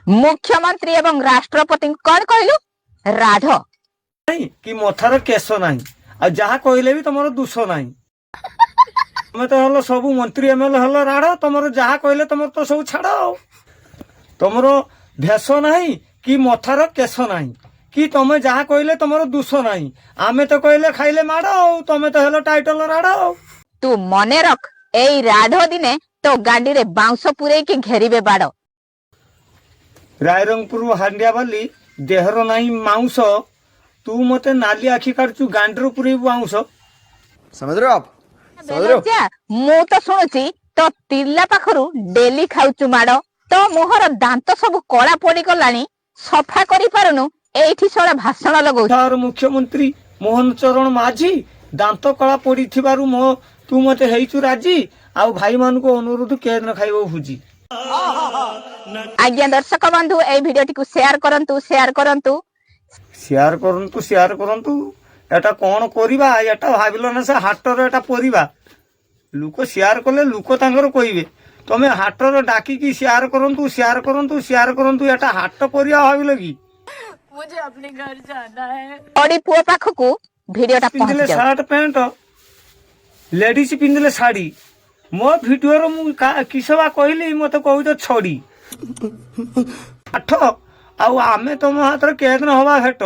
ମୁଖ୍ୟମନ୍ତ୍ରୀ ଏବଂ ରାଷ୍ଟ୍ରପତିଙ୍କୁ କଣ କହିଲୁ? ରାଢ। ନାହିଁ କି ମଥାର କେଶ ନାହିଁ, ଆଉ ଯାହା କହିଲେ ବି ତମର ଦୋଷ ନାହିଁ। ତମେ ତ ହେଲ ସବୁ ମନ୍ତ୍ରୀ, ଏମଏଲଏ ହେଲ ରାଢ। ତମର ଯାହା କହିଲେ ତମର ତ ସବୁ ଛାଡ। ଆଉ ତମର ଭେଷ ନାହିଁ କି ମଥାର କେଶ ନାହିଁ କି ତମେ ଯାହା କହିଲେ ତମର ଦୋଷ ନାହିଁ। ଆମେ ତ କହିଲେ ଖାଇଲେ ମାଡ, ଆଉ ତମେ ତ ହେଲ ଟାଇଟଲ ରାଢ ଆଉ। ତୁ ମନେ ରଖ, ଏଇ ରାଢ ଦିନେ ତୋ ଗାଣ୍ଡିରେ ବାଉଁଶ ପୁରେଇକି ଘେରିବେ ବାଡ। ରାଇରଙ୍ଗପୁର ହାଣ୍ଡିଆବାଲି, ଦେହର ନାହିଁ ମାଉଁସ। ତୁ ମତେ ନାଲି ଆଖି କାଢୁଛୁ, ଗାଣ୍ଡିରୁ ପୁରେଇବୁ ବାଉଁଶ। समझ रहे हो आप? समझ रहे हो? ବେଲଜ୍ଜା, ମୁଁ ତ ଶୁଣୁଛି ତୋ ତିଲା ପାଖରୁ ଡେଲି ଖାଉଛୁ ମାଡ। ତୋ ମୁହଁର ଦାନ୍ତ ସବୁ କଳା ପଡିଗଲାଣି, ସଫା କରିପାରୁନୁ, ଏଇଠି ଶଳା ଭାଷଣ ଲଗଉଛୁ। ତାର ମୁଖ୍ୟମନ୍ତ୍ରୀ ମୋହନ ଚରଣ ମାଝୀ, ଦାନ୍ତ କଳା ପଡିଥିବାରୁ ମୋ ତୁ ମତେ ହେଇଛୁ ରାଜି। ଆଉ ଭାଇମାନଙ୍କୁ ଅନୁରୋଧ, କେ ଦିନ ଖାଇବ ଭୁଜି? ଆଜ୍ଞା ଦର୍ଶକ ବନ୍ଧୁ, ଏଇ ଭିଡିଓଟିକୁ ସେୟାର କରନ୍ତୁ, ସେୟାର କରନ୍ତୁ। ସେୟାର କରନ୍ତୁ, ସେୟାର କରନ୍ତୁ। ଏଟା କଣ କରିବା? ଏଟା ଭାବିଲ ନା ସେ ହାଟର ଏଟା ପରିବା। ଲୋକ ସେୟାର କଲେ ଲୋକ ତାଙ୍କର କହିବେ। ତମେ ହାଟର ଡାକିକି ସେୟାର କରନ୍ତୁ, ସେୟାର କରନ୍ତୁ, ସେୟାର କରନ୍ତୁ, ଏଟା ହାଟ ପରିବା ଭାବିଲ କି? ଅଡି ପୁଅ ପାଖକୁ ଭିଡିଓଟା ପିନ୍ଧିଲେ ପହଞ୍ଚି ଯାଉ। ସାର୍ଟ ପ୍ୟାଣ୍ଟ, ଲେଡିଜ ପିନ୍ଧିଲେ ଶାଢୀ। ମୋ ଭିଡିଓର ମୁଁ କିସ ବା କହିଲି, ମତେ କହୁଛ ଛଡି ଆଠ। ଆଉ ଆମେ ତମ ହାତରେ କେଦିନ ହବା ଭେଟ?